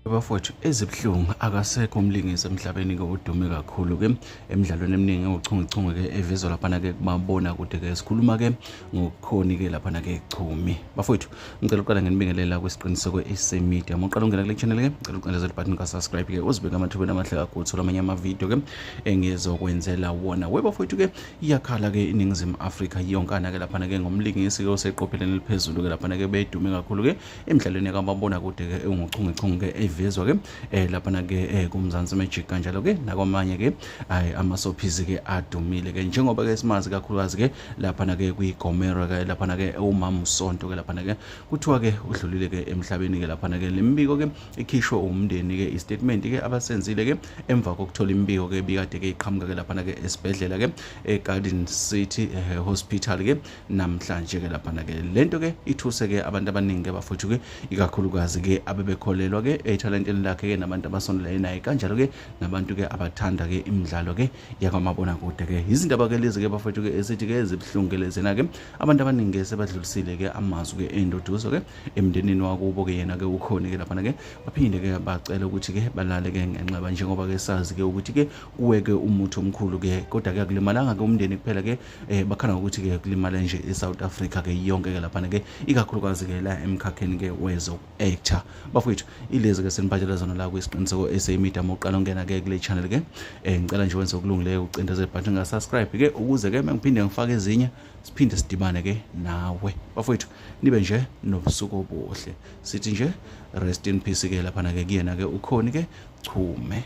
Bafowethu ezibuhlungu akasekho umlingisi emhlabeni ke odume kakhulu ke emidlalweni eminingi ewuchungechunge ke evezwa laphana ke kumabona kude ke sikhuluma ke ngokukhoni ke laphana ke Chumi. Bafowethu ngicela uqala ngenibingelela kwisiqiniseko SA Media. Uma uqala ungena kule channel ke ngicela ucindezele ibutton ka subscribe ke uzibeke amathubeni amahle kakhulu uthola amanye ama video ke engizokwenzela wona. We bafowethu ke iyakhala ke iNingizimu Afrika yonkana ke laphana ke ngomlingisi ke oseqopheleni eliphezulu ke laphana ke bedume kakhulu ke emidlalweni kamabonakude ke enguchungechunge ke evezwa ke eh, laphana ke eh, kuMzansi Magic kanjalo ke nakwamanye ke amasophizi ke adumile ke njengoba ke simazi kakhulukazi ke laphana ke kwiGomera ke laphana ke umama uSonto ke laphana ke kuthiwa ke udlulile ke emhlabeni ke laphana ke lemibiko ke ikhishwe umndeni ke istatement ke abasenzile ke emva kokuthola imibiko ke bikade ke iqhamuka ke laphana ke esibhedlela ke eGarden City eh, Hospital ke namhlanje ke laphana ke lento ke ithuse ke abantu abaningi ke bafuthu ke ikakhulukazi ke abebekholelwa ke ethalenteni lakhe ke nabantu abasondelene naye kanjalo ke nabantu ke abathanda ke imidlalo ke yakwamabonakude ke izindaba ke lezi ke bafethu ke esithi ke zibuhlungu ke lezina ke abantu abaningi ke sebadlulisile ke amazwi ke enduduzo ke emndenini wakubo ke yena ke ukhona ke laphana ke baphinde ke bacela ukuthi ke balale ke ngenxeba njengoba ke sazi ke ukuthi ke kuwe ke umuthi omkhulu ke kodwa ke akulimalanga ke umndeni kuphela ke eh bakhala ngokuthi ke kulimale nje iSouth Africa ke yonke ke laphana ke ikakhulukazi ke la emkhakheni ke wezo actor bafowethu ilezi ke seniphathela zona la kwisiqiniseko SA Media moqala ungena ke kule channel ke eh ngicela nje wenze okulungileyo ucindezele button nga subscribe ke ukuze ke mengiphinde ngifake ezinye siphinde sidibane ke nawe bafowethu nibe nje nobusuku obuhle sithi nje rest in peace ke laphana ke kuyena ke ukhoni ke Chume.